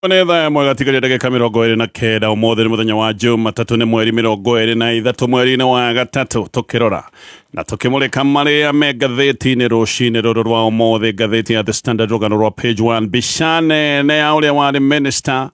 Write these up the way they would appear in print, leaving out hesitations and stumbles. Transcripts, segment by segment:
Nĩ thaa ĩmwe gatigaria ndagĩka 29. Ũmũthĩ nĩ mũthenya wa Jumatatũ, nĩ mweri 23 mweri-inĩ wa gatatũ. Tũkĩrora na tũkĩmũrĩka marĩa me ngathĩti-inĩ rũcinĩ rũrũ rwa ũmũthĩ, ngathĩti ya The Standard, rũgano rwa page 1, mbica nene ya ũrĩa warĩ minister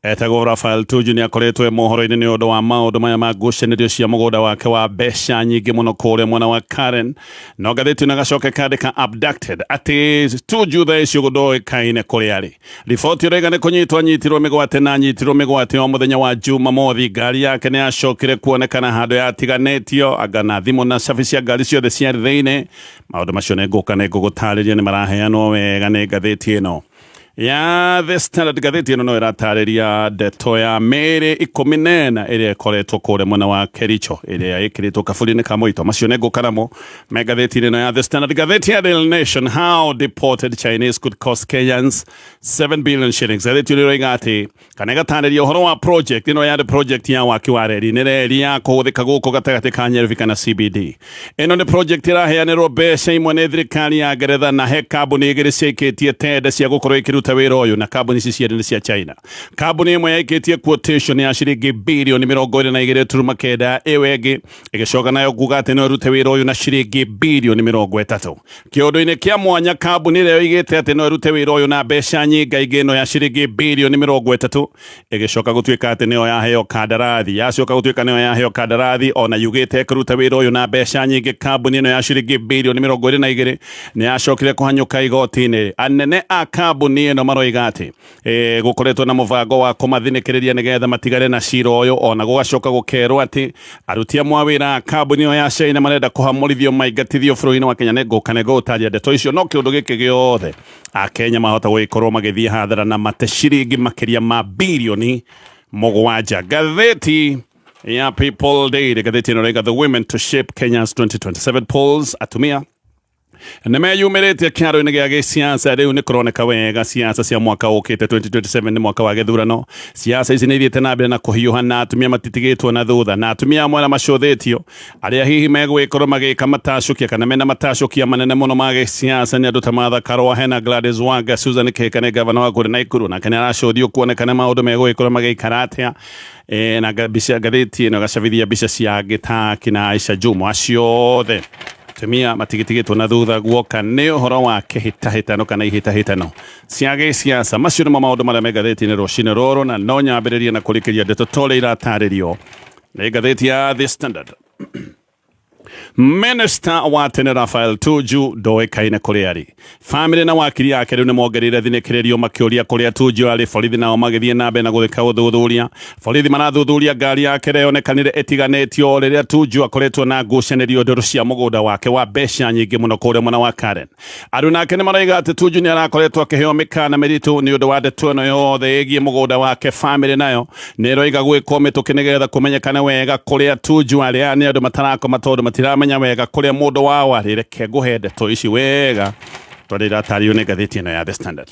etagwo Raphael Tuju nĩ akoretwo e mohoro-inĩ nĩ ũndũ wa maũndũ maya ma ngucanĩrio cia mũgũnda wake wa mbeca nyingĩ mũno kũrĩa mwena wa Karen. No ngathĩti ĩno ĩgacoka ĩkandĩka abducted, atĩ Tuju thaa ici ũguo ndoĩkaine kũrĩa arĩ. Riboti ĩroiga nĩ kũnyitwo anyitirwo mĩgwate na anyitirwo mĩgwate o mũthenya wa Jumamothi. Ngari yake nĩ yacokire kuonekana handũ yatiganĩtio, anga na thimũ na cabi cia ngari ciothe ciarĩ thĩinĩ. Maũndũ macio nĩ ngũka nĩ ngũgũtarĩria, nĩ maraheanwo wega nĩ ngathĩti ĩno ya The Standard. Ngathĩti ĩno no ĩratarĩria ndeto ya mĩĩrĩ 14 ĩrĩa ĩkoretwo kũrĩa mwena wa Kericho, ĩrĩa ĩkĩrĩtwo kaburi-inĩ ka mũito. Macio nĩ ngũka namo me ngathĩti-inĩ ĩno ya The Standard. Ngathĩti ya Daily Nation, how deported Chinese could cost Kenyans 7 billion shillings. Ngathĩti ĩno ĩroiga atĩ kana ĩgatarĩria ũhoro wa project ĩno yarĩ project ya waki wa reri, nĩ reri ya kũhũthĩka gũkũ gatagatĩ ka Nyairobi kana CBD. Ĩno nĩ project ĩraheanĩrwo mbeca imwe nĩ thirikari ya Ngeretha, na he kambuni igĩrĩ ciaikĩtie tenda cia gũkorwo ikĩruta wĩra ũyũ, na kambuni ici cierĩ nĩ cia China. Kambuni ĩmwe yaikĩtie quotation ya ciringi birioni 22.9, ĩyo ĩngĩ ĩgĩcoka nayo kuga atĩ no ĩrute wĩra ũyũ na ciringi birioni 30. Kĩũndũ-inĩ kĩa mwanya, kambuni ĩrĩa yoigĩte atĩ no ĩrute wĩra ũyũ na mbeca nyingaingĩ, ĩno ya ciringi birioni 30, ĩgĩcoka gũtuĩka atĩ nĩyo yaheo kandarathi. Yacoka gũtuĩka nĩyo yaheo kandarathi, ona yugĩte ĩkũruta wĩra ũyũ na mbeca nyingĩ, kambuni ĩno ya ciringi birioni 22 nĩ yacokire kũhanyũka igoti-inĩ. Anene a kambuni ĩno maroiga atĩ gũkoretwo na mũbango wa kũmathinĩkĩrĩria nĩgetha matigane na cira ũyũ, ona gũgacoka gũkerwo atĩ aruti amwe a wĩra a kambuni ĩyo ya China marenda kũhamũrithio maingatithio bũrũri-inĩ wa Kenya. Nĩ ngũka nĩ ngũgũtaria ndeto icio, no kĩũndũ gĩkĩ gĩothe, Akenya mahota gũgĩkorwo magĩthiĩ hathara na mate ciringi makĩria ma birioni 7. Ngathĩti ya People Daily, ngathĩti ĩno ĩroiga the women to shape Kenya's 2027 polls. Atumia nĩ meyumĩrĩtie kĩharo-inĩ gĩa gĩsiasa. Rĩu nĩ kũroneka wega siasa cia mwaka ũkĩte 2027 nĩ mwaka wa gĩthurano. Siasa ici nĩ ithiĩte na mbere na kũhiũha, na atumia matitigĩtwo na thutha, na atumia amwe arĩa macũthĩtio, arĩa hihi megũgĩkorwo magĩka matacũkia kana mena matacũkia manene mũno ma gĩsiasa, nĩ andũ ta Martha Karua, hena Gladys Wanga, Susan Kihika nĩ gavana wa kũrĩa Naikuru, nake nĩ aracũthio kuonekana maũndũ megũgĩkorwo magĩikara atĩa. Na mbica ngathĩti ĩno ĩgacabithia mbica cia angĩ ta kina Aisha Jumwa. Acio othe atumia matigitigĩtwo na thutha guoka nĩ ũhoro wa kĩhĩtahĩtano kana ihĩtahĩtano cia gĩsiasa. Macio nĩmo maũndũ marĩa me ngathĩti-inĩ rũcinĩ rũrũ, na no nyambĩrĩrie na kũrĩkĩria ndeto ta ũrĩa iratarĩrio nĩ ngathĩti ya The Standard. Minister wa tene Raphael Tuju ndoĩkaine kũrĩa arĩ. Famĩlĩ na wakiri yake rĩu nĩ mongereire thinĩkĩrĩrio makĩũria kũrĩa Tuju arĩ. Borithi nao magĩthiĩ na mbere na gũthĩka ũthuthuria. Borithi marathuthuria ngari yake ĩrĩa yonekanire ĩtiganĩtio rĩrĩa Tuju akoretwo na ngucanĩrio ndũrũ cia mũgũnda wake wa mbeca nyingĩ mũno kũrĩa mwena wa Karen. Andũ nake nĩ maraiga atĩ Tuju nĩ arakoretwo akĩheo mĩkana mĩritũ nĩ ũndũ wa ndeto ĩno yothe ĩgiĩ mũgũnda wake. Famĩlĩ nayo nĩ ĩroiga gwĩkwo mĩtũkĩ nĩgetha kũmenyekane wega kũrĩa Tuju arĩ. Aya nĩ andũ matarakoma tondũ matiramenya wega kũrĩa mũndũ wao arĩ. Reke ngũhe ndeto ici wega tondũ iratarĩrio nĩ ngathĩti ĩno ya The Standard.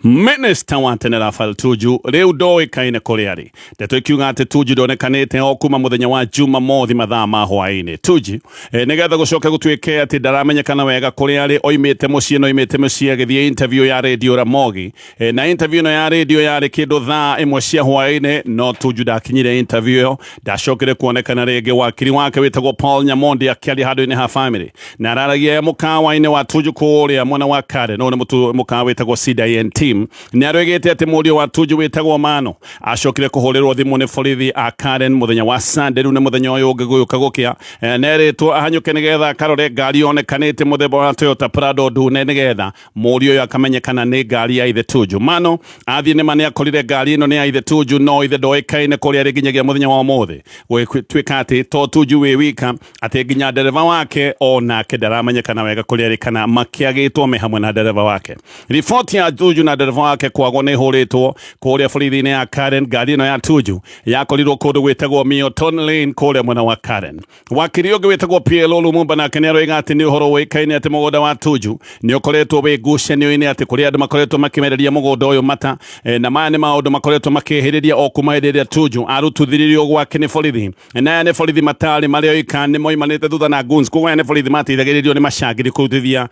Minister wa tene Raphael Tuju rĩu ndoĩkaine kũrĩa arĩ. Ndeto ikiuga atĩ Tuju ndonekanĩte o kuma mũthenya wa Jumamothi mathaa ma hwaĩ-inĩ. Tuju nĩgetha gũcoke gũtuĩke atĩ ndaramenyekana wega kũrĩa arĩ, oimĩte mũciĩ na oimĩte mũciĩ agĩthiĩ interview ya radio Ramogi. Na interview ĩno ya radio yarĩ kĩndũ thaa 1 cia hwaĩ-inĩ, no Tuju ndakinyire interview ĩyo, ndacokire kuonekana rĩngĩ. Wakiri wake wĩtagwo Paul Nyamondi akĩaria handũ-inĩ ha family na araragia mũkawa-inĩ wa Tuju kũrĩa mwena wa Karen, no nĩ mũkawa wĩtagwo CDN team. Nĩ aroigĩte atĩ mũriũ wa Tuju wĩtagwo Mano acokire kũhũrĩrwo thimũ nĩ borithi a Karen mũthenya wa Sunday, rĩu nĩ mũthenya ũyũ ũngĩ gũgĩũka gũkĩa, nerĩtwo ahanyũke nĩgetha akarore ngari yonekanĩte mũthemba wa Toyota Prado ndune, nĩgetha mũriũ ũyũ akamenyekana nĩ ngari ya ithe Tuju. Mano athiĩ nĩma nĩ akorire ngari ĩno nĩ ya ithe Tuju, no ithe ndoĩkaine kũrĩa arĩ nginyagia mũthenya wa ũmũthĩ. Gũgĩtuĩka atĩ to Tuju wĩ wika, atĩ nginya ndereba wake o nake ndaramenyekana wega kũrĩa arĩ kana makĩagĩtwo me hamwe na ndereba wake. Riboti ya Tuju na ndereba wake kwagwo nĩ ĩhũrĩtwo kũrĩa borithi-inĩ ya Karen. Ngari ĩno ya Tuju yakorirwo kũndũ gwĩtagwo Mioton Lane kũrĩa mwena wa Karen. Wakiri ũngĩ wĩtagwo PLO Lumumba nake nĩ aroiga atĩ nĩ ũhoro ũĩkaine atĩ mũgũnda wa Tuju nĩ ũkoretwo wĩ ngucanio-inĩ, atĩ kũrĩ andũ makoretwo makĩmereria mũgũnda ũyũ mata, na maya nĩ maũndũ makoretwo makĩhĩrĩria o kuma hĩndĩ ĩrĩa Tuju arututhirio gwake nĩ borithi. Na aya nĩ borithi matarĩ marĩ oika, nĩ moimanĩte thutha na guns, koguo aya nĩ borithi mateithagĩrĩrio nĩ macangiri kũrutithia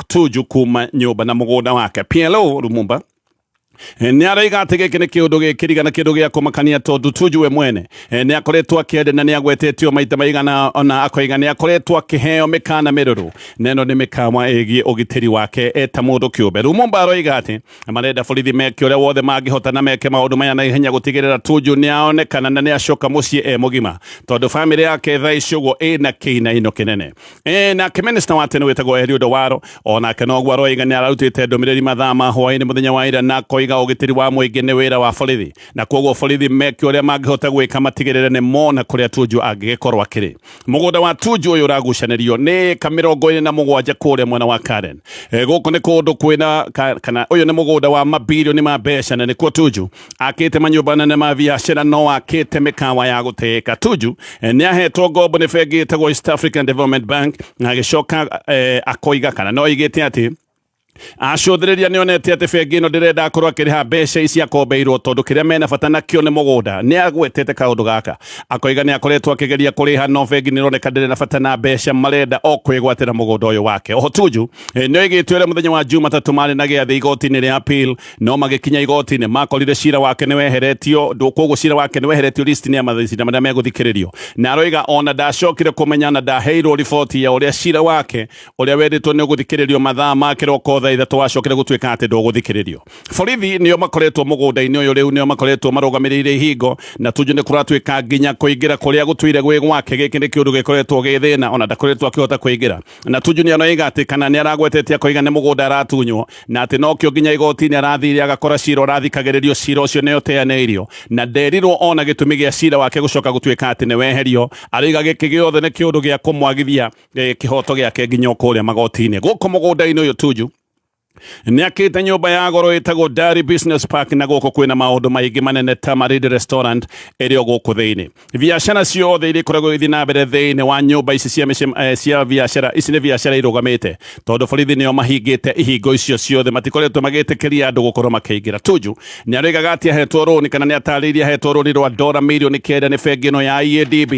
Tuju kuma nyũmba na mũgũnda wake. PLO Lumumba Nĩ aroiga atĩ gĩkĩ nĩ kĩũndũ gĩkĩriga na kĩndũ gĩa kũmakania tondũ Tuju we mwene nĩ akoretwo akĩenda na nĩ agwetetio maita maigana ona akoiga nĩ akoretwo akĩheo mĩkana mĩrũrũ na ĩno nĩ mĩkawa ĩgiĩ ũgitĩri wake eta mũndũ kĩũmbe. Lumumba aroiga atĩ marenda borithi meke ũrĩa wothe mangĩhota na meke maũndũ maya na ihenya gũtigĩrĩra Tuju nĩ aonekana na nĩ acoka mũciĩ e mũgima tondũ bamĩrĩ yake thaa ici ũguo ĩna kĩinaino kĩnene. Nake minista wa tene wĩtagwo Eliud Owalo onake noguo aroiga nĩ ararutĩte ndũmĩrĩri mathaa ma hwaĩ-inĩ mũthenya wa ira na akoiga ũgitĩri wa mũingĩ nĩ wĩra wa borithi na koguo borithi meke ũrĩa mangĩhota gwĩka matigĩrĩre nĩ mona kũrĩa Tuju angĩgĩkorwo akĩrĩ. Mũgũnda wa Tuju ũyũ ũragucanĩrio nĩ ĩka 27 kũrĩa mwena wa Karen. Gũkũ nĩ kũndũ kwĩna kana ũyũ nĩ mũgũnda wa mabirioni ma mbeca na nĩkuo Tuju akĩte manyũmba nene ma biacara no akĩte mĩkawa ya gũtĩĩka. Tuju nĩ ahetwo ngombo nĩ bengi ĩtagwo East African Development Bank na agĩcoka akoiga kana no oigĩte atĩ acũthĩrĩria nĩ onete atĩ bengi ĩno ndĩrenda akorwo akĩrĩha mbeca ici akombeirwo tondũ kĩrĩa mena bata nakĩo nĩ mũgũnda. Nĩ agwetete kaũndũ gaka akoiga nĩ akoretwo akĩgeria kũrĩha no bengi nĩ ĩroneka ndĩrĩ na bata na mbeca, marenda o kwĩgwatĩra mũgũnda ũyũ wake. Oho Tuju nĩ oigĩte ũrĩa mũthenya wa Jumatatũ marĩ na gĩathĩ igoti-inĩ rĩa appeal no magĩkinya igoti-inĩ makorire cira wake nĩ weheretio, koguo cira wake nĩ weheretio list-inĩ ya macira marĩa megũthikĩrĩrio, na aroiga ona ndacokire kũmenya na ndaheirwo riboti ya ũrĩa cira wake ũrĩa wendetwo nĩ ũgũthikĩrĩrio mathaa ma kĩroko thaa 3 wacokire gũtuĩka atĩ ndũgũthikĩrĩrio. Borithi nĩo makoretwo mũgũnda-inĩ ũyũ rĩu nĩo makoretwo marũgamĩrĩire ihingo na Tuju nĩ kũratuĩka nginya kũingĩra kũrĩa gũtũire gwĩ gwake. Gĩkĩ nĩ kĩũndũ gĩkoretwo gĩ thĩna ona ndakoretwo akĩhota kũingĩra, na Tuju nĩ aroiga atĩ kana nĩ aragwetete akoiga nĩ mũgũnda aratunywo na atĩ nokĩo nginya igoti-inĩ arathire agakora cira ũrathikagĩrĩrio, cira ũcio nĩ ũteanĩirio na nderirwo ona gĩtũmi gĩa cira wake gũcoka gũtuĩka atĩ nĩ weherio. Aroiga gĩkĩ gĩothe nĩ kĩũndũ gĩa kũmwagithia kĩhoto gĩake nginya kũrĩa magoti-inĩ. Gũkũ mũgũnda-inĩ ũyũ Tuju nĩ akĩte nyũmba ya goro ĩtagwo Dari Business Park na gũkũ kwĩna maũndũ maingĩ manene ta Maridi Restaurant ĩrĩ o gũkũ thĩinĩ. Biacara ciothe iria ikoragwo igĩthiĩ na mbere thĩinĩ wa nyũmba ici cia cia biacara ici nĩ biacara irũgamĩte tondũ borithi nĩo mahingĩte ihingo icio ciothe, matikoretwo magĩtĩkĩria andũ gũkorwo makĩingĩra. Tuju nĩ aroigaga atĩ ahetwo rũni kana nĩ atarĩirie ahetwo rũni rwa dora mirioni 9 nĩ bengi ĩno ya EADB,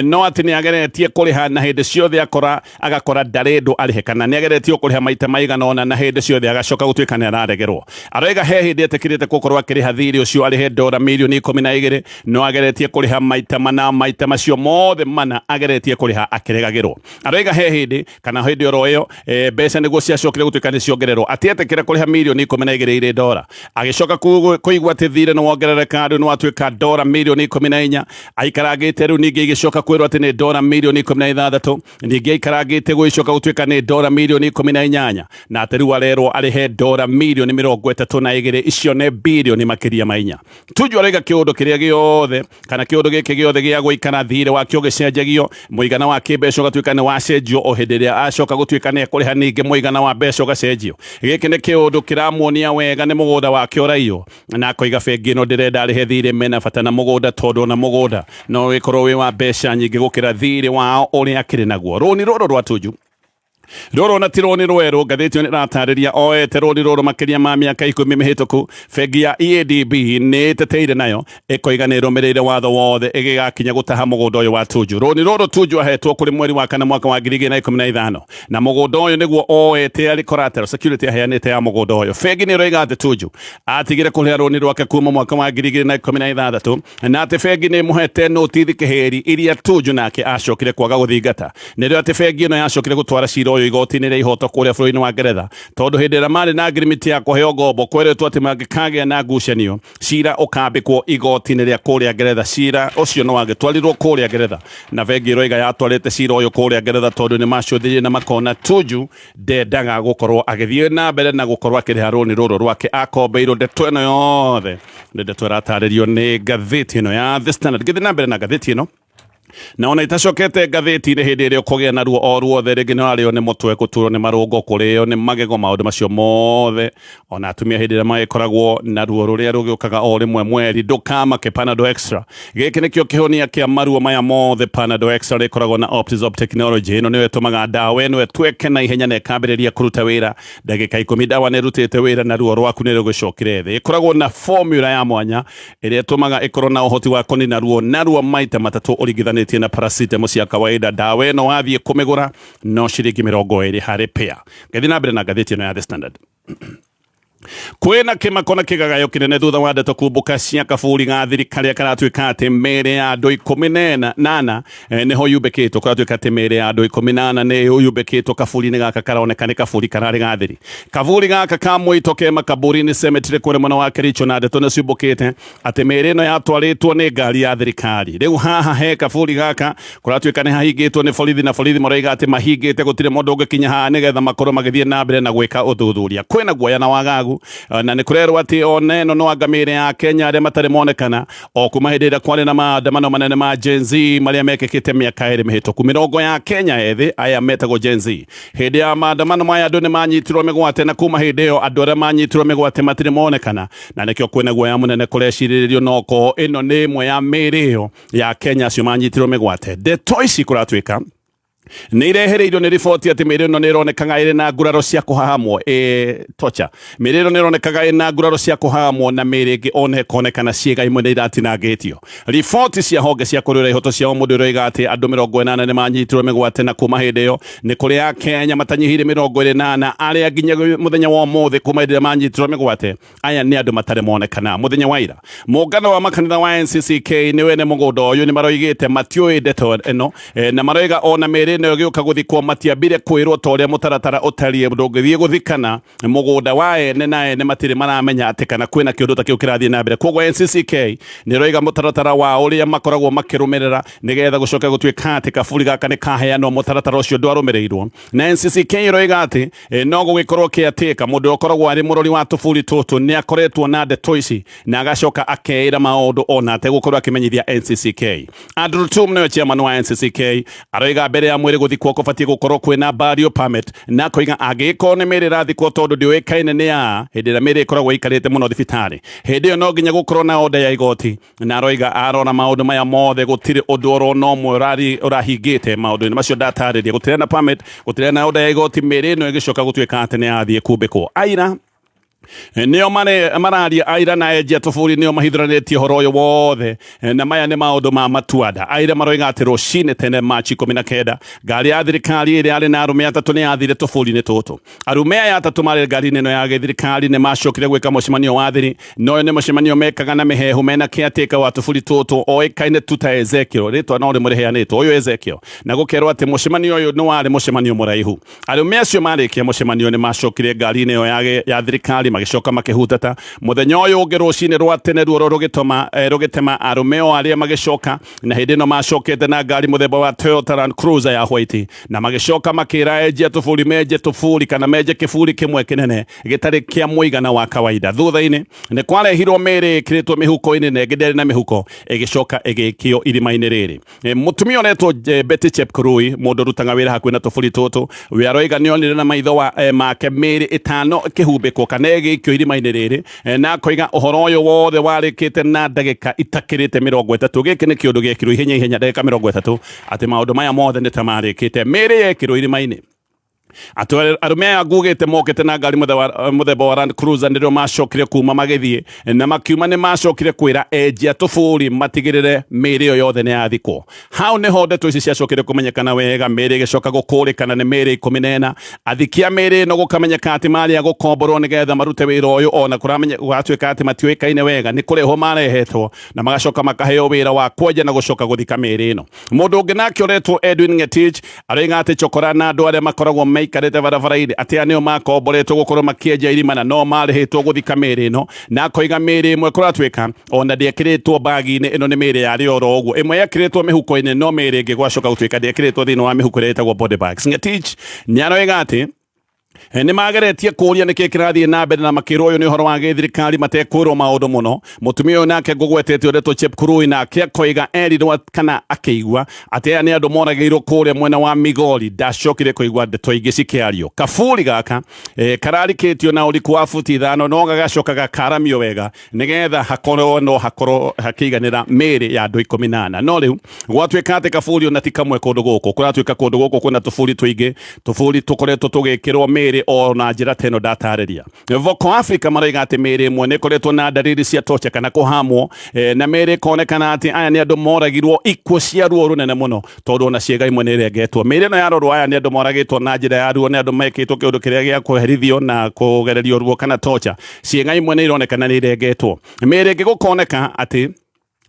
no atĩ nĩ ageretie kũrĩha na hĩndĩ ciothe akora agakora ndarendwo arĩhe kana nĩ ageretie kũrĩha maita maigana ũna na hĩndĩ ciothe agacoka gũtuĩka nĩ araregerwo. Aroiga he hĩndĩ etĩkĩrĩte gũkorwo akĩrĩha thirĩ ũcio arĩhe dora mirioni 12, no ageretie kũrĩha maita mana, maita macio mothe mana ageretie kũrĩha akĩregagĩrwo. Aroiga he hĩndĩ kana hĩndĩ oro ĩyo mbeca nĩguo ciacokire gũtuĩka nĩ ciongererwo atietĩkĩra kũrĩha mirioni 12 irĩ dora, agĩcoka kũigua atĩ thirĩ nĩ wongerereka rĩu nĩ watuĩka dora mirioni 14. Aikarangĩte rĩu ningĩ igĩcoka kwĩrwo atĩ nĩ dora mirioni 16, ningĩ aikarangĩte gũgĩcoka gũtuĩka nĩ dora mirioni 18, na atĩ rĩu arerwo arĩhe dora mirioni 32, icio nĩ birioni makĩria ma inya. Tuju aroiga kĩũndũ kĩrĩa gĩothe kana kĩũndũ gĩkĩ gĩothe gĩa gũikara thirĩ wakĩo gĩcenjagio, mũigana wa kĩmbeca ũgatuĩka nĩ wacenjio o hĩndĩ ĩrĩa acoka gũtuĩka nĩ ekũrĩha, ningĩ mũigana wa mbeca ũgacenjio. Gĩkĩ nĩ kĩũndũ kĩramuonia wega nĩ mũgũnda wake ũraiywo, na akoiga bengi ĩno ndĩrenda arĩhe thirĩ, mena bata na mũgũnda tondũ ona mũgũnda no wĩkorwo wĩ wa mbeca nyingĩ gũkĩra thirĩ wao ũrĩa akĩrĩ naguo. Rũni rũrũ rwa Tuju rũrũ na ti rũni rwerũ, ngathĩti ĩyo nĩ ĩratarĩria oete rũni rũrũ makĩria ma mĩaka 10 mĩhĩtũku. Bengi ya EADB nĩ ĩteteire nayo ĩkoiga nĩ ĩrũmĩrĩire watho wothe ĩgĩgakinya gũtaha mũgũnda ũyũ wa Tuju. Rũni rũrũ Tuju ahetwo kũrĩ mweri wa kana mwaka wa 2015, na mũgũnda ũyũ nĩguo oete arĩ collateral security aheanĩte ya mũgũnda ũyũ. Bengi nĩ ĩroiga atĩ Tuju atigire kũrĩha rũni rwake kuma mwaka wa 2016, na atĩ bengi nĩ ĩmũhete notithi kĩhĩri iria Tuju nake acokire kwaga gũthingata. Nĩrĩo atĩ bengi ĩno yacokire gũtwara cira ũyũ igoti-inĩ rĩa ihoto kũrĩa bũrũri-inĩ wa Ngeretha, tondũ hĩndĩ ĩrĩa marĩ na agreement ya kũheo ngombo kweretwo atĩ mangĩkagĩa na ngucanio cira ũkambĩkwo igoti-inĩ rĩa kũrĩa Ngeretha. Cira ũcio no wagĩtwarirwo kũrĩa Ngeretha, na bengi ĩroiga yatwarĩte cira ũyũ kũrĩa Ngeretha tondũ nĩ macũthĩrĩirie na makona Tuju ndendaga gũkorwo agĩthiĩ na mbere na gũkorwo akĩrĩha rũni rũrũ rwake akombeirwo. Ndeto ĩno yothe nĩ ndeto ĩratarĩrio nĩ ngathĩti ĩno ya The Standard. Ngĩthiĩ na mbere na ngathĩti ĩno, na ona itacokete ngathĩti-inĩ, hĩndĩ ĩrĩa ũkũgĩa na ruo o ruothe, rĩngĩ nĩ warĩo nĩ mũtwe, gũturwo nĩ marũngo, kũrĩo nĩ magego, maũndũ macio mothe, ona atumia hĩndĩ ĩrĩa magĩkoragwo na ruo rũrĩa rũgĩũkaga o rĩmwe mweri, ndũkamake. Panadol Extra, gĩkĩ nĩkĩo kĩhonia kĩa maruo maya mothe. Panadol Extra rĩkoragwo na Optizorb technology, ĩno nĩyo ĩtũmaga ndawa ĩno ĩtweke na ihenya na ĩkambĩrĩria kũruta wĩra ndagĩka 10. Ndawa nĩ ĩrutĩte wĩra na ruo rwaku nĩ rũgĩcokire thĩ. Ĩkoragwo na formula ya mwanya ĩrĩa ĩtũmaga ĩkorwo na ũhoti wa kũnina ruo narua maita matatũ ũringithanĩtie na paracetamol cia kawaida. Ndawa ĩno wathiĩ kũmĩgũra no ciringi 20 harĩ pair. Ngĩthiĩ na mbere na ngathĩti ĩno ya The Standard. Kwĩna kĩmako na kĩgagayo kĩnene thutha wa ndeto kumbũka cia kaburi ga thiri karĩa karatuĩka atĩ mĩĩrĩ ya andũ ikũmi na ĩnana nĩho yumbĩkĩtwo. Kũratuĩka atĩ mĩĩrĩ ya andũ 14 nĩ yumbĩkĩtwo kaburi-inĩ gaka karoneka nĩ kaburi kararĩ ga thiri. Kaburi gaka ka Mwĩito ke Makaburi-inĩ cemetery kũrĩa mwena wa Kericho, na ndeto nĩ ciumbũkĩte atĩ mĩĩrĩ ĩno yatwarĩtwo nĩ ngari ya thirikari. Rĩu haha he kaburi gaka kũratuĩka nĩ hahingĩtwo nĩ borithi, na borithi maroiga atĩ mahingĩte gũtirĩ mũndũ ũngĩkinya haha nĩgetha makorwo magĩthiĩ na mbere na gwĩka ũthuthuria. Kwĩna guoya na wagagu, na nĩ kũrerwo atĩ ona ĩno no anga mĩĩrĩ ya Kenya arĩa matarĩ monekana o kuma hĩndĩ ĩrĩa kwarĩ na maandamano manene ma Gen Z marĩa mekĩkĩte mĩaka 2 mĩhĩtũku. Mĩrongo ya Kenya ethĩ aya metagwo Gen Z, hĩndĩ ya maandamano maya andũ nĩ manyitirwo mĩgwate, na kuma hĩndĩ ĩyo andũ arĩa manyitirwo mĩgwate matirĩ monekana, na nĩkĩo kwĩna guoya mũnene kũrecirĩrĩrio no ko ĩno nĩ ĩmwe ya mĩĩrĩ ĩyo ya Kenya acio manyitirwo mĩgwate. Ndeto ici kũratuĩka nĩ irehereirio nĩ riboti atĩ mĩĩrĩ ĩno nĩ ĩronekaga ĩrĩ na nguraro cia kũhahamwo, tocha mĩĩrĩ ĩno nĩ ĩronekaga ĩrĩ na nguraro cia kũhahamwo, na mĩĩrĩ ĩngĩ ona ĩkonekana ciĩga imwe nĩ iratinangĩtio. Riboti cia honge cia kũrũĩra ihoto cia ũmũndũ iroiga atĩ andũ 80 nĩ manyitirwo mĩgwate, na kuma hĩndĩ ĩyo nĩ kũrĩ Akenya matanyihĩire 24 arĩa nginya mũthenya wa ũmũthĩ kuma hĩndĩ ĩrĩa manyitirwo mĩgwate aya nĩ andũ matarĩ monekana. Mũthenya wa ira mũngano wa makanitha wa NCCK nĩ wene mũgũnda ũyũ nĩ maroigĩte matiũĩ ndeto ĩno, na maroiga ona mĩĩrĩ ĩno ĩgĩũka gũthikwo matiambire kwĩrwo ta ũrĩa mũtaratara ũtariĩ. Ndũngĩthiĩ gũthikana mũgũnda wa ene na ene matirĩ maramenya atĩ kana kwĩna kĩũndũ ta kĩu kĩrathiĩ na mbere. Koguo NCCK nĩ ĩroiga mũtaratara wa ũrĩa makoragwo makĩrũmĩrĩra nĩgetha gũcoka gũtuĩka atĩ kaburi gaka nĩ kaheanwo, mũtaratara ũcio ndwarũmĩrĩirwo. Na NCCK ĩroiga atĩ no gũgĩkorwo kĩatĩka mũndũ ũkoragwo arĩ mũrori wa tũburi tũtũ nĩ akoretwo na ndeto ici na agacoka akeĩra maũndũ ona ategũkorwo akĩmenyithia NCCK. Andrew Tum nĩwe chairman wa NCCK aroiga mbere ya mwĩrĩ gũthikwo kũbatiĩ gũkorwo kwĩna burial permit, na akoiga angĩgĩkorwo nĩ mĩĩrĩ ĩrathikwo tondũ ndĩũĩkaine nĩ ya hĩndĩ ĩrĩa mĩĩrĩ ĩkoragwo ĩikarĩte mũno thibitarĩ, hĩndĩ ĩyo no nginya gũkorwo na order ya igoti. Na aroiga arora maũndũ maya mothe gũtirĩ ũndũ oro na ũmwe ũrahingĩte maũndũ-inĩ macio ndatarĩria. Gũtirĩ na permit, gũtirĩ na order ya igoti, mĩĩrĩ ĩno ĩgĩcoka gũtuĩka atĩ nĩ yathiĩ kumbĩkwo. Aira nĩo mararia, aira na enjia tũburi nĩo mahithũranĩtie ũhoro ũyũ wothe, na maya nĩ maũndũ ma matuanda. Aira maroiga atĩ rũcinĩ tene Machi 19 ngari ya thirikari ĩrĩa yarĩ na arũme atatũ nĩ yathire tũburi-inĩ tũtũ. Arũme aya atatũ marĩ ngari-inĩ ĩno ya gĩthirikari nĩ macokire gwĩka mũcemanio wa thiri, na ũyũ nĩ mũcemanio mekaga na mĩhehu mena kĩatĩka wa tũburi tũtũ oĩkaine tu ta Ezekiel, rĩtwa no rĩmwe rĩheanĩtwo ũyũ Ezekiel, na gũkerwo atĩ mũcemanio ũyũ nĩ warĩ mũcemanio mũraihu. Arũme acio marĩkia mũcemanio nĩ macokire ngari-inĩ ĩyo ya thirikari magĩcoka makĩhutata. Mũthenya ũyũ ũngĩ rũcinĩ rwa tene ruoro rũgĩtema arũme o arĩa magĩcoka, na hĩndĩ ĩno macokete na ngari mũthemba wa Toyota Land Cruiser ya white, na magĩcoka makĩra enjia tũburi menje tũburi kana menje kĩburi kĩmwe kĩnene gĩtarĩ kĩa mũigana wa kawaida. Thutha-inĩ nĩ kwarehirwo mĩĩrĩ ĩkĩrĩtwo mĩhuko-inĩ na ĩngĩ ndĩarĩ na mĩhuko ĩgĩcoka ĩgĩikio irima-inĩ rĩrĩ. Mũtumia ũretwo Betty Chepkurui, mũndũ ũrutaga wĩra hakuhĩ na tũburi tũtũ, we aroiga nĩ onire na maitho make mĩĩrĩ 5 ĩkĩhumbĩkwo kana ĩgĩikio irima-inĩ rĩrĩ, na akoiga ũhoro ũyũ wothe warĩkĩte na ndagĩka itakĩrĩte 30. Gĩkĩ nĩ kĩũndũ gĩekirwo ihenya ihenya ndagĩka 30 atĩ maũndũ maya mothe nĩ ta marĩkĩte, mĩĩrĩ yekĩrwo irima-inĩ. Atĩ arũme aya ngugĩte mokĩte na ngari mũthemba wa Land Cruiser nĩrĩo macokire kuma magĩthiĩ, na makiuma nĩ macokire kwĩra enjia tũburi matigĩrĩre mĩĩrĩ ĩyo yothe nĩ yathikwo. Hau nĩho ndeto ici ciacokire kũmenyekana wega, mĩĩrĩ ĩgĩcoka gũkũrĩkana nĩ mĩĩrĩ 14. Athiki a mĩĩrĩ ĩno gũkamenyeka atĩ marĩ a gũkomborwo nĩgetha marute wĩra ũyũ, ona kũratuĩka atĩ matiũĩkaine wega nĩ kũrehwo marehetwo, na magacoka makaheo wĩra wa kwenja na gũcoka gũthika mĩĩrĩ ĩno. Mũndũ ũngĩ nake ũretwo Edwin Ngetich aroiga atĩ chokora na andũ arĩa makoragwo maikarĩte barabara-inĩ atĩ aya nĩo makomboretwo gũkorwo makĩenja irima na no marĩhĩtwo gũthika mĩĩrĩ ĩno, na akoiga mĩĩrĩ ĩmwe kũratuĩka ona ndĩekĩrĩtwo bagi-inĩ ĩno nĩ mĩĩrĩ yarĩ oro ũguo, ĩmwe yekĩrĩtwo mĩhuko-inĩ no mĩĩrĩ ĩngĩ gwacoka gũtuĩka ndĩekĩrĩtwo thĩinĩ wa mĩhuko ĩrĩa ĩtagwo body bags. Ngetich nĩ aroiga atĩ nĩ mageretie kũria nĩkĩ kĩrathiĩ na mbere na makĩrwo ũyũ nĩ ũhoro wa gĩthirikari matekwĩrwo maũndũ mũno. Mũtumia ũyũ nake ngũgwetete ũretwo Chepkurui nake akoiga erirwo kana akĩigua atĩ aya nĩ andũ moragĩirwo kũrĩa mwena wa Migori, ndacokire kũigua ndeto ingĩ cikĩario. Kaburi gaka kararikĩtio na ũriku wa buti 5 no gagacoka gakaramio wega nĩgetha hakorwo no hakorwo hakĩiganĩra mĩĩrĩ ya andũ 14. No rĩu gwatuĩka atĩ kaburi ona ti kamwe kũndũ gũkũ, kũratuĩka kũndũ gũkũ kwĩna tũburi tũingĩ, tũburi tũkoretwo tũgĩkĩrwo mĩĩrĩ. mĩĩrĩ o na njĩra ta ĩno ndatarĩria. Voco Africa maroiga atĩ mĩĩrĩ ĩmwe nĩ ĩkoretwo na ndariri cia torture kana kũhamwo, na mĩĩrĩ ĩkonekana atĩ aya nĩ andũ moragirwo ikuũ cia ruo rũnene mũno, tondũ ona ciĩga imwe nĩ irengetwo. Mĩĩrĩ ĩno yarorwo, aya nĩ andũ moragĩtwo na njĩra ya ruo, nĩ andũ mekĩtwo kĩũndũ kĩrĩa gĩa kũherithio na kũgererio ruo kana torture. Ciĩga imwe nĩ ironekana nĩ irengetwo. Mĩĩrĩ ĩngĩ gũkoneka atĩ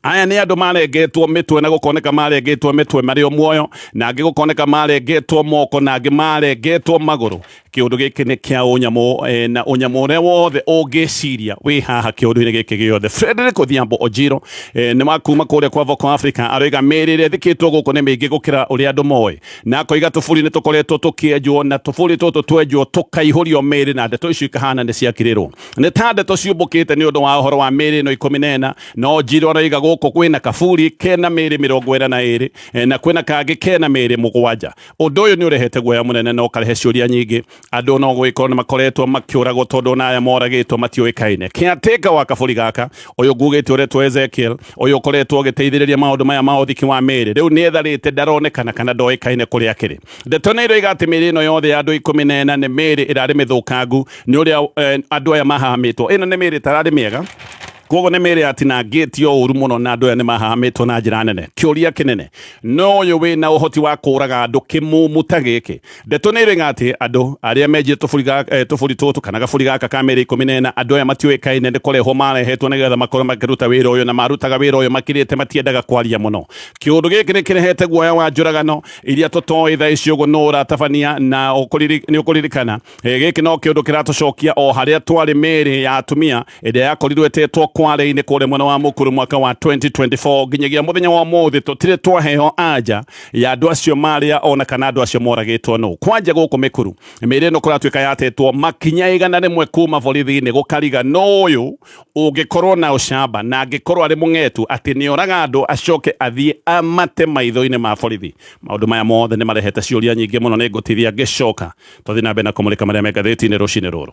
aya nĩ andũ marengetwo mĩtwe, na gũkoneka marengetwo mĩtwe marĩ o muoyo, na angĩ gũkoneka marengetwo moko, na angĩ marengetwo magũrũ. Kĩũndũ gĩkĩ nĩ kĩa ũnyamũ, na ũnyamũ ũrĩa wothe ũngĩciria wĩ haha kĩũndũ-inĩ gĩkĩ gĩothe. Frederick Odhiambo Ojiro, nĩ wa kuma kũrĩa kwa Voco Africa, aroiga mĩĩrĩ ĩrĩa ĩthikĩtwo gũkũ nĩ mĩingĩ gũkĩra ũrĩa andũ moĩ, na akoiga tũburi nĩ tũkoretwo tũkĩenjwo, na tũburi tũtũ twenjwo tũkaihũrio mĩĩrĩ, na ndeto icio ikahana nĩ ciakirĩrwo nĩ ta ndeto ciũmbũkĩte nĩ ũndũ wa ũhoro wa mĩĩrĩ ĩno 14. No Njirũ aroiga gũkũ kwĩna kaburi kena mĩĩrĩ 42, na kwĩna kangĩ kena mĩĩrĩ 7. Ũndũ ũyũ nĩ ũrehete guoya mũnene na ũkarehe ciũria nyingĩ. Andũ no gũgĩkorwo nĩ makoretwo makĩũragwo, tondũ ona aya moragĩtwo matiũĩkaine. Caretaker wa kaburi gaka, ũyũ ngugĩte ũretwo Ezekiel, ũyũ ũkoretwo ũgĩteithĩrĩria maũndũ maya ma ũthiki wa mĩĩrĩ, rĩu nĩ etharĩte, ndaronekana kana ndoĩkaine kũrĩa akĩrĩ. Ndeto nĩ iroiga atĩ mĩĩrĩ ĩno yothe ya andũ 14 nĩ mĩĩrĩ ĩrarĩ mĩthũkangu nĩ ũrĩa andũ aya mahahamĩtwo. Ĩno nĩ mĩĩrĩ ĩtararĩ mĩega, koguo nĩ mĩĩrĩ yatinangĩtio ũru mũno, na andũ aya nĩ mahahamĩtwo na njĩra nene. Kĩũria kĩnene, no ũyũ wĩna ũhoti wa kũraga andũ kĩmumu ta gĩkĩ? Ndeto nĩ iroiga atĩ andũ arĩa menjire tũburi tũtũ kana gaburi gaka ka mĩĩrĩ 14, andũ aya matiũĩkaine nĩ kũrehwo marehetwo nĩgetha makorwo makĩruta wĩra ũyũ, na marutaga wĩra ũyũ makirĩte, matiendaga kwaria mũno. Kĩũndũ gĩkĩ nĩ kĩrehete guoya wa njũragano iria tũtoĩ thaa ici ũguo nũ ũratabania, na nĩ ũkũririkana, gĩkĩ no kĩũndũ kĩratũcokia o harĩa twarĩ mĩĩrĩ ya atumia ĩrĩa yakorirwo ĩtetwo Kwale-inĩ kũrĩa mwena wa Mũkuru mwaka wa 2024. Nginyagia mũthenya wa ũmũthĩ tũtirĩ twaheo anja ya andũ acio marĩa ona kana andũ acio moragĩtwo nũ. Kwanja gũkũ Mĩkuru, mĩĩrĩ ĩno kũratuĩka yatetwo makinya 100 kuma borithi-inĩ, gũkariga nũ ũyũ ũngĩkorwo na ũcamba na angĩkorwo arĩ mũng'etu atĩ nĩ oraga andũ acoke athiĩ amate maitho-inĩ ma borithi. Maũndũ maya mothe nĩ marehete ciũria nyingĩ mũno. Nĩ ngũtithia ngĩcoka tũthiĩ na mbere na kũmũrĩka marĩa me ngathĩti-inĩ rũcinĩ rũrũ.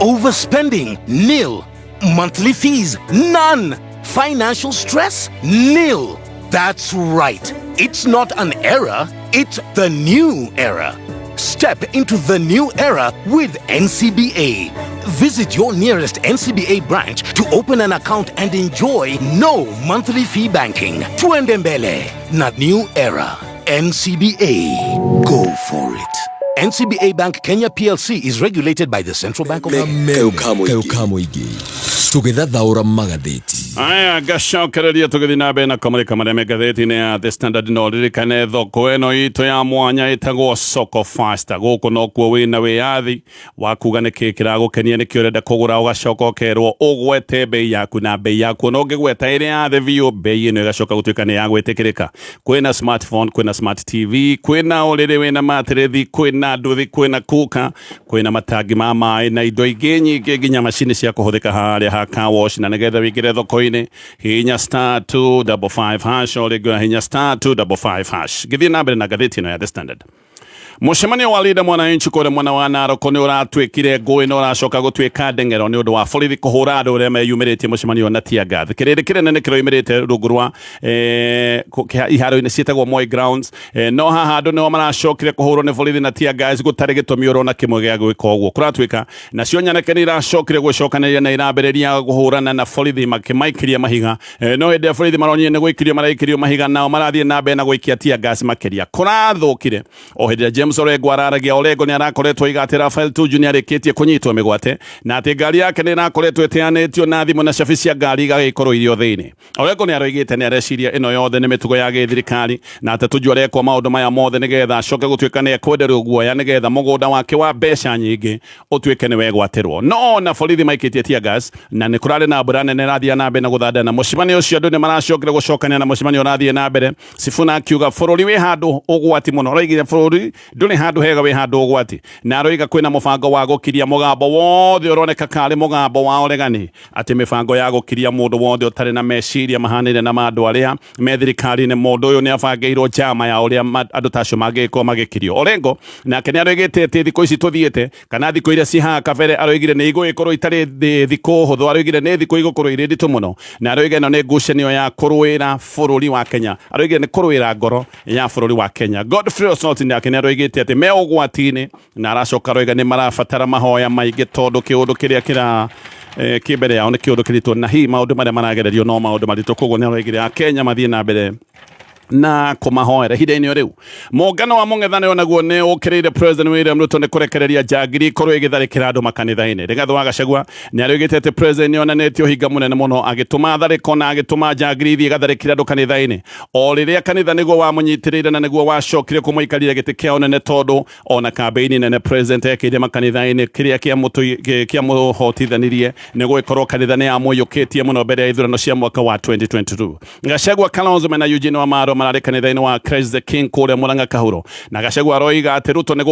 Overspending? Nil. Monthly fees? None. Financial stress? Nil. That's right. It's not an era, it's the new era. Step into the new era with NCBA. Visit your nearest NCBA branch to open an account and enjoy no monthly fee banking. Tuende mbele na new era. NCBA. Go for it. NCBA Bank Kenya PLC is regulated by the Central Bank of Kayũ ka mũingĩ tũgĩthathaũra magathĩti. Aya, ngacokereria tũgĩthiĩ na mbere na kũmũrĩka marĩa me ngathĩti-inĩ ya The Standard. No ririkane thoko ĩno itũ ya mwanya ĩtagwo Soko Faster. Gũkũ nokuo wĩna wĩyathi wa kuga nĩkĩ kĩragũkenia, nĩkĩ ũrenda kũgũra, ũgacoka ũkerwo ũgwete bei yaku, na bei yaku ona ũngĩgweta ĩrĩ ya thĩ biũ, bei ĩno ĩgacoka gũtuĩka nĩ ya gwĩtĩkĩrĩka. Kwĩna smartphone, kwĩna smart TV, kwĩna ũrĩrĩ wĩna matĩrĩthi, kwĩna nduthi, kwĩna kuka, kwĩna matangi ma maĩ na indo ingĩ nyingĩ, nginya macini cia kũhũthĩka harĩa ha car wash. Na nĩgetha wĩingĩre thoko-inĩ, hihinya *255#, o rĩngĩ hihinya *255#. Ngĩthiĩ na mbere na ngathĩti ĩno ya The Standard, mũcemanio wa Linda Mwananchi kũrĩa mwena wa Narok nĩ ũratuĩkire ngũĩ na ũracoka gũtuĩka ndeng'ero nĩ ũndũ wa borithi kũhũra andũ arĩa meyumĩrĩtie mũcemanio na tear gas. Kĩrĩndĩ kĩnene nĩ kĩroimĩrĩte rungu rwa iharo-inĩ ciĩtagwo Moi Grounds, no haha andũ nĩo maracokire kũhũrwo nĩ borithi na tear gas gũtarĩ gĩtũmi oro na kĩmwe gĩa gwĩka ũguo. Kũratuĩka nacio nyanake nĩ iracokire gwĩcokanĩrĩria na irambĩrĩria kũhũrana na borithi makĩmaikĩria mahiga, no hĩndĩ ya borithi maronire nĩ gũikĩrio maraikĩrio mahiga, nao marathiĩ na mbere na gũikia tear gas makĩria. Kũrathũkire o hĩndĩ ĩrĩa James Orengo araragia. Orengo nĩ arakoretwo oiga atĩ Rafael Tuju nĩ arĩkĩtie kũnyitwo mĩgwate, na atĩ ngari yake nĩ ĩrakoretwo ĩteanĩtio na thimũ na cabi cia ngari igagĩkorwo irio thĩinĩ. Orengo nĩ aroigĩte nĩ areciria ĩno yothe nĩ mĩtugo ya gĩthirikari, na atĩ Tuju arekwo maũndũ maya mothe nĩgetha acoke gũtuĩka nĩ ekwenderwo guoya, nĩgetha mũgũnda wake wa mbeca nyingĩ ũtuĩke nĩ wegwatĩrwo. No ona borithi maikĩtie tear gas na nĩ kũrarĩ na mbura nene ĩrathiĩ na mbere na gũthanda na mũcemanio ũcio, andũ nĩ maracokire gũcokania na mũcemanio ũrathiĩ na mbere. Sifuna akiuga bũrũri wĩ handũ ũgwati mũno. Aroigire bũrũri ndũrĩ handũ hega, wĩ handũ ũgwati, na aroiga kwĩna mũbango wa gũkiria mũgambo wothe ũroneka karĩ mũgambo wa ũregani, atĩ mĩbango ya gũkiria mũndũ wothe ũtarĩ na meciria mahanĩre na ma andũ arĩa me thirikari-inĩ. Mũndũ ũyũ nĩ abangĩirwo njama ya ũrĩa andũ ta acio mangĩgĩkorwo magĩkirio. Orengo nake nĩ aroigĩte atĩ thikũ ici tũthiĩte kana thikũ iria ci haha kabere, aroigire nĩ igũgĩkorwo itarĩ thikũ hũthũ. Aroigire nĩ thikũ igũkorwo irĩ nditũ mũno, na aroiga ĩno nĩ ngucanio ya kũrũĩra bũrũri wa Kenya. Aroigire nĩ kũrũĩra ngoro ya bũrũri wa Kenya. Godfrey Osot nake nĩ aroigĩte aroigĩte atĩ me ũgwati-inĩ na aracoka aroiga nĩ marabatara mahoya maingĩ tondũ kĩũndũ kĩrĩa kĩra kĩ mbere yao nĩ kĩũndũ kĩritũ na hihi maũndũ marĩa maragererio no maũndũ maritũ. Koguo nĩ aroigire Akenya mathiĩ na mbere na kũmahoera. Ihinda-inĩ o rĩu, mũngano wa mũng'ethanĩro naguo nĩ ũkĩrĩire President William Ruto nĩ kũrekereria njangiri ikorwo ĩgĩtharĩkĩra andũ makanitha-inĩ. Rigathĩ wa Gachagua nĩ arĩugĩte atĩ President nĩ onanĩtie ũhinga mũnene mũno agĩtũma tharĩko na agĩtũma njangiri ithiĩ igatharĩkĩre andũ kanitha-inĩ o rĩrĩa kanitha nĩguo wamũnyitĩrĩire na nĩguo wacokire kũmũikarĩra gĩtĩ kĩa ũnene, tondũ ona kambĩini nene President ekĩire makanitha-inĩ kĩrĩa kĩamũhotithanirie nĩ gũgĩkorwo kanitha nĩ yamũiyũkĩtie mũno mbere ya ithurano cia mwaka wa 2022. Gachagua, Kalonzo mena Eugene Wamalwa mararĩ kanitha-inĩ wa Christ the King kũrĩa Murang'a Kahuro, na Gachagua aroiga atĩ Ruto nĩ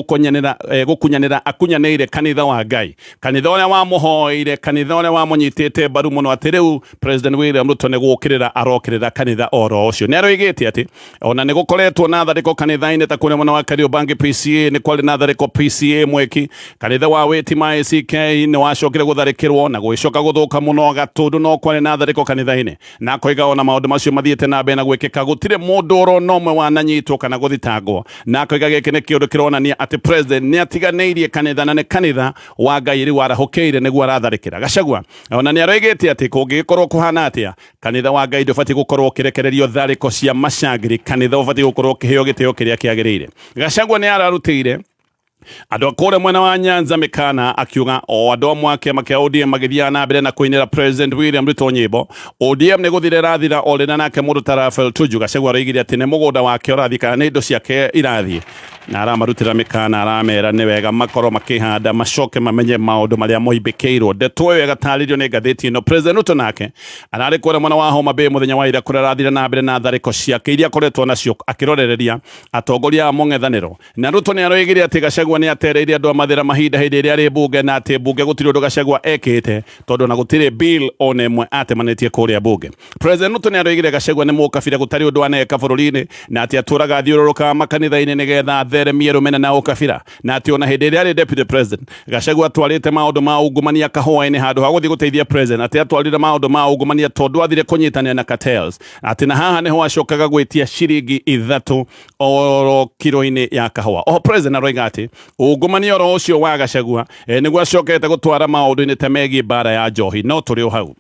gũkunyanĩra akunyanĩire kanitha wa Ngai, kanitha ũrĩa wamũhoeire, kanitha ũrĩa wamũnyitĩte mbaru mũno, atĩ rĩu President William Ruto nĩ gũkĩrĩra arokĩrĩra kanitha oro ũcio. Nĩ aroigĩte atĩ ona nĩ gũkoretwo na tharĩko kanitha-inĩ ta kũrĩa mwena wa Kariobangi PCA nĩ kwarĩ na tharĩko PCA Mweki, kanitha wa Witima ACK nĩ wacokire gũtharĩkĩrwo na gũgĩcoka gũthũka mũno Gatũndũ no kwarĩ na tharĩko kanitha-inĩ, na akoiga ona maũndũ macio mathiĩte na mbere na gwĩkĩka gũtirĩ mũndũ oro na ũmwe wananyitwo kana gũthitangwo, na akoiga gĩkĩ nĩ kĩũndũ kĩronania atĩ President nĩ atiganĩirie kanitha na nĩ kanitha wa Ngai rĩu arahũkĩire nĩguo aratharĩkĩra. Gachagua ona nĩ aroigĩte atĩ kũngĩgĩkorwo kũhana atĩa, kanitha wa Ngai ndũbatiĩ gũkorwo ũkĩrekererio tharĩko cia macangiri, kanitha ũbatiĩ gũkorwo ũkĩheo gĩtĩo kĩrĩa kĩagĩrĩire. Gachagua nĩ ararutĩire andũ a kũrĩa mwena wa Nyanza mĩkana, akiuga o andũ amwe a kĩama kĩa ODM magĩthiaga na mbere na kũinĩra President William Ruto nyĩmbo, ODM nĩ gũthira ĩrathira o rĩna nake mũndũ ta Raphael Tuju. Gachagua aroigire atĩ nĩ mũgũnda wake ũrathiĩ kana nĩ indo ciake irathiĩ, na aramarutĩra mĩkana, aramera nĩ wega makorwo makĩhanda macoke mamenye maũndũ marĩa moimbĩkĩirwo. Ndeto ĩyo ĩgatarĩrio nĩ ngathĩti ĩno. President Ruto nake ararĩ kũrĩa mwena wa Homa Bay mũthenya wa ira, kũrĩa arathire na mbere na tharĩko ciake iria akoretwo nacio akĩrorereria atongoria a mũng'ethanĩro. Na Ruto nĩ aroigire atĩ Gachagua nĩ atereire andũ a Mathĩra mahinda hĩndĩ ĩrĩa arĩ mbunge, na atĩ mbunge gũtirĩ ũndũ Gachagua ekĩte tondũ ona gũtirĩ bill ona ĩmwe atemanĩtie kũrĩa mbunge. President Ruto nĩ aroigire Gachagua nĩ mũkabira, gũtarĩ ũndũ aneka bũrũri-inĩ, na atĩ atũraga athiũrũrũkaga makanitha-inĩ nĩgetha atheremie rũmena na ũkabira, na atĩ ona hĩndĩ ĩrĩa arĩ deputy president Gachagua atwarĩte maũndũ ma ungumania kahũa-inĩ handũ ha gũthiĩ gũteithia president, atĩ atwarire maũndũ ma ungumania tondũ athire kũnyitanĩra na cartels, atĩ na haha nĩho acokaga gwĩtia ciringi 3 oro kiro-inĩ ya kahũa. Oho president aroiga atĩ ungumania oro ũcio wa Gachagua nĩguo acokete gũtwara maũndũ-inĩ ta megiĩ mbara ya njohi. No tũrĩ o hau,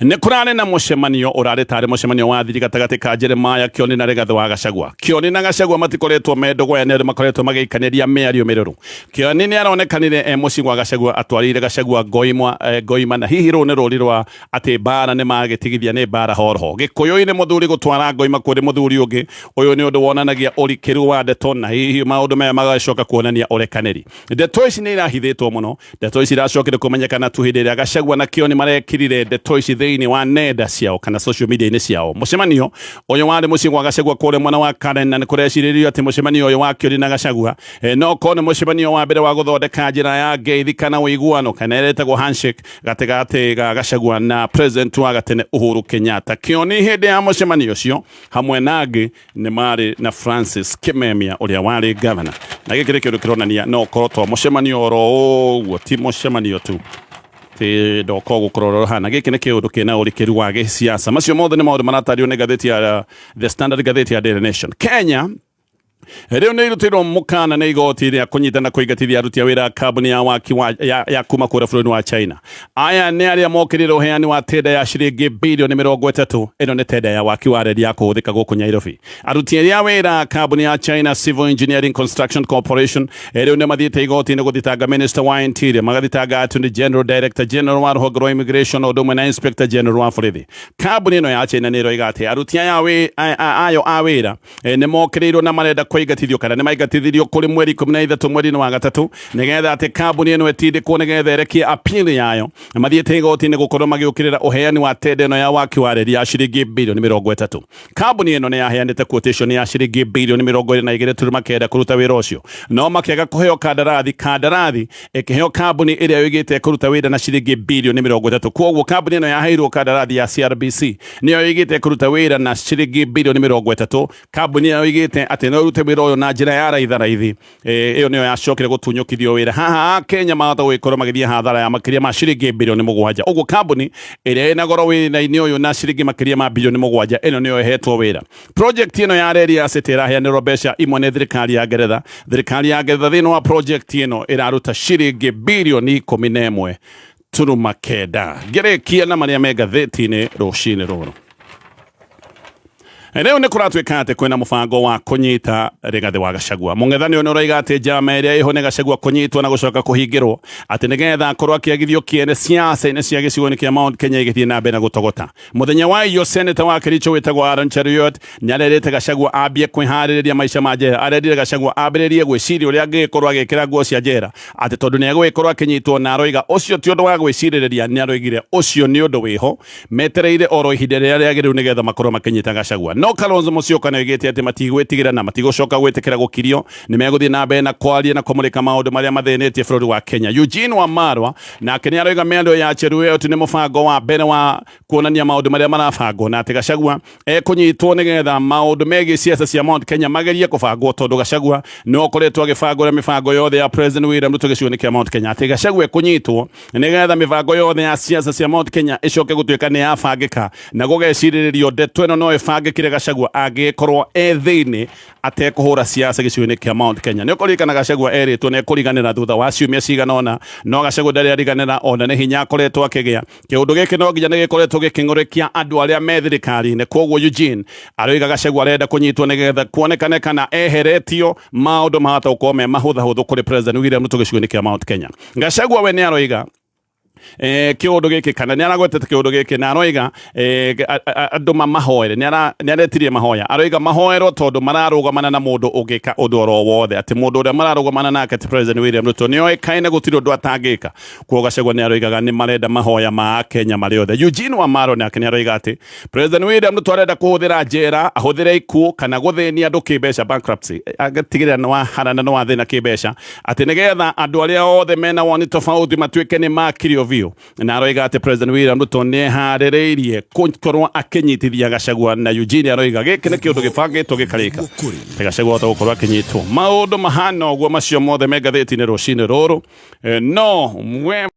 nĩ kũrarĩ na mũcemanio ũrarĩ tarĩ mũcemanio wa thiri gatagatĩ ka Jeremiah Kioni na Rigathĩ wa Gachagua. Kioni na Gachagua matikoretwo me ndũgũ, aya nĩ andũ makoretwo magĩikanĩria mĩario mĩrũrũ. Kioni nĩ aronekanire e mũciĩ gwa Gachagua atwarĩire Gachagua ngoima, na hihi rũũ nĩ rũri rwa atĩ mbara nĩ magĩtigithia nĩ mbara horoho. Gĩkũyũ-inĩ mũthuri gũtwara ngoima kũrĩ mũthuri ũngĩ, ũyũ nĩ ũndũ wonanagia ũrikĩru wa ndeto, na hihi maũndũ maya magacoka kuonania ũrekanĩri. Ndeto ici nĩ irahithĩtwo mũno. Ndeto ici iracokire kũmenyekana tu hĩndĩ ĩrĩa Gachagua na Kioni marekirire ndeto ici thĩinĩ wa nenda ciao kana social media-inĩ ciao. Mũcemanio ũyũ warĩ mũciĩ gwa Gachagua kũrĩa mwena wa Karen, na nĩ kũrecirĩrio atĩ mũcemanio ũyũ wa Kioni na Gachagua no korwo nĩ mũcemanio wa mbere wa gũthondeka njĩra ya ngeithi kana ũiguano kana ĩrĩa ĩtagwo handshake gatagatĩ ga Gachagua na president wa gatene Uhuru Kenyatta. Kioni hĩndĩ ya mũcemanio ũcio hamwe na angĩ nĩ marĩ na Francis Kimemia ũrĩa warĩ gavana, na gĩkĩ nĩ kĩndũ kĩronania no ũkorwo to mũcemanio oro ũguo, ti mũcemanio tu ti ndoko gũkorwo hana. Gĩkĩ nĩ kĩũndũ kĩna ũrikĩru wa gĩsiasa. Macio mothe nĩ maũndũ maratario nĩ ngathĩti ya The Standard, ngathĩti ya Daily Nation. Kenya rĩu nĩ irutĩirwo mũkana nĩ igoti rĩa kũnyita na kũingatithia aruti a wĩra a kambuni ya waki ya kuma kũrĩa bũrũri wa China. Aya nĩ arĩa mokĩrĩire ũheani wa tenda ya ciringi bilioni 30. Ĩno nĩ tenda ya waki wa reri ya kũhũthĩka gũkũ Nairobi. Aruti arĩa a wĩra a kambuni ya China Civil Engineering Construction Corporation rĩu nĩ mathiĩte igoti-inĩ gũthitanga Minister wa Interior, magathitanga Attorney General, Director General wa rũhonge rwa Immigration, ũndũ ũmwe na Inspector General wa borithi. Kambuni ĩno ya China nĩ ĩroiga atĩ aruti aya ayo a wĩra nĩ mokĩrĩirwo na marenda kũingatithio kana nĩ maingatithirio kũrĩ mweri 13 mweri-inĩ wa gatatũ, nĩgetha atĩ kambuni ĩno ĩtindĩkwo nĩgetha ĩrekie appeal yayo. Mathiĩte igoti-inĩ gũkorwo magĩũkĩrĩra ũheani wa tenda ĩno ya waki wa reri ya ciringi bilioni 30. Kambuni ĩno nĩ yaheanĩte quotation ya ciringi bilioni 22.9 kũruta wĩra ũcio, no makĩaga kũheo kandarathi. Kandarathi ĩkĩheo kambuni ĩrĩa yoigĩte kũruta wĩra na ciringi bilioni 30. Kwoguo kambuni ĩno yaheirwo kandarathi ya CRBC nĩyo yoigĩte kũruta wĩra na ciringi bilioni 30. Kambuni ĩyo yoigĩte atĩ no ĩrute marute wĩra ũyũ na njĩra ya raitha raithi. Ĩyo nĩyo yacokire gũtunyũkithio wĩra. Haha Kenya mahota gũgĩkorwo magĩthiĩ hathara ya makĩria ma ciringi 7 bilioni, ũguo kambuni ĩrĩa ĩna goro wĩra-inĩ ũyũ na ciringi makĩria ma 7 bilioni ĩno nĩyo ĩhetwo wĩra. Project ĩno ya reri ya City ĩraheanĩrwo mbeca imwe nĩ thirikari ya Ngeretha. Thirikari ya Ngeretha thĩinĩ wa project ĩno ĩraruta ciringi 11.9 bilioni. Ngĩrĩkia na marĩa me ngathĩti-inĩ rũcinĩ rũrũ, rĩu nĩ kũratuĩka atĩ kwĩna mũbango wa kũnyita Rigathĩ wa Gachagua. Mũng'ethanĩro nĩ ũroiga atĩ njama ĩrĩa ĩho nĩ Gachagua kũnyitwo na gũcoka kũhingĩrwo, atĩ nĩgetha akorwo akĩagithio kĩene siasa-inĩ cia gĩcigo-inĩ kĩa Mount Kenya igĩthiĩ na mbere na gũtogota. Mũthenya wa iyo, seneta wa Kericho wĩtagwo Aaron Cheruiyot nĩ arerĩte Gachagua ambie kwĩharĩrĩria maica ma njera. Arerire Gachagua ambĩrĩrie gwĩciria ũrĩa angĩgĩkorwo agĩkĩra nguo cia njera, atĩ tondũ nĩ egũgĩkorwo akĩnyitwo, na aroiga ũcio ti ũndũ wa gwĩcirĩrĩria. Nĩ aroigire ũcio nĩ ũndũ wĩho, metereire oro ihinda rĩrĩa rĩagĩrĩru nĩgetha makorwo makĩnyita Gachagua. No Kalonzo Musyoka nĩ oigĩte atĩ matigwĩtigĩra na matigũcoka gwĩtĩkĩra gũkirio, nĩ megũthiĩ na mbere na kwaria na kũmũrĩka maũndũ marĩa mathĩnĩtie bũrũri wa Kenya. Eugene Wamalwa nake nĩ aroiga mĩario ya Cheruiyot nĩ mũbango wa mbere wa kuonania maũndũ marĩa marabangwo, na atĩ Gachagua ekũnyitwo nĩgetha maũndũ megiĩ siasa cia Mount Kenya magerie kũbangwo, tondũ Gachagua nĩ ũkoretwo agĩbangwo mĩbango yothe ya President William Ruto gĩcigo-inĩ kĩa Mount Kenya, atĩ Gachagua ekũnyitwo nĩgetha mĩbango yothe ya siasa cia Mount Kenya ĩcoke gũtuĩka nĩ yabangĩka, na gũgecirĩrĩrio ndeto ĩno no ĩbangĩkire Gachagua angĩkorwo e thĩinĩ atekũhũra siasa gĩcigo-inĩ kĩa Mount Kenya. Nĩ ũkũririkana Gachagua erĩtwo nĩ ekũriganĩra thutha wa ciumia cigana ũna, no Gachagua ndarĩ ariganĩra, ona nĩ hinya akoretwo akĩgĩa. Kĩũndũ gĩkĩ no nginya nĩ gĩkoretwo gĩkĩng'ũrĩkia andũ arĩa me thirikari-inĩ. Koguo Eugene aroiga Gachagua arenda kũnyitwo nĩgetha kuonekane kana eheretio, maũndũ mahota gũkorwo me mahũthahũthũ kũrĩ President William Ruto gĩcigo-inĩ kĩa Mount Kenya. Gachagua we nĩ aroiga kiundu giki kana nĩ aragwetete kiundu giki, na aroiga andũ mamahoere. Nĩ aretirie mahoya, aroiga mahoerwo tondũ mararũgamana na mũndũ ũngĩka ũndũ oro wothe, atĩ mũndũ ũrĩa mararũgamana nake ti President William Ruto nĩ oĩkaine gũtirĩ ũndũ atangĩka. Kuo Gachagua nĩ aroigaga nĩ marenda mahoya ma Kenya marĩ othe. Eugene Wamalwa nake nĩ aroiga atĩ President William Ruto arenda kũhũthĩra njera, ahũthĩre ikuũ kana gũthĩnia andũ kĩmbeca, bankruptcy, agatigĩrĩra nĩ waharana, nĩ wathĩna kĩmbeca, atĩ nĩgetha andũ arĩa othe mena woni tofauti matuĩke nĩ makirio biũ. Na aroiga atĩ President William Ruto nĩ eharĩrĩirie gũkorwo akĩnyitithia Gachagua, na Eugene aroiga gĩkĩ nĩ kĩũndũ gĩbangĩtwo gĩkarĩka, Gachagua hota gũkorwo akĩnyitwo. Maũndũ mahana ũguo macio mothe me ngathĩti-inĩ rũcinĩ rũrũ. No mwe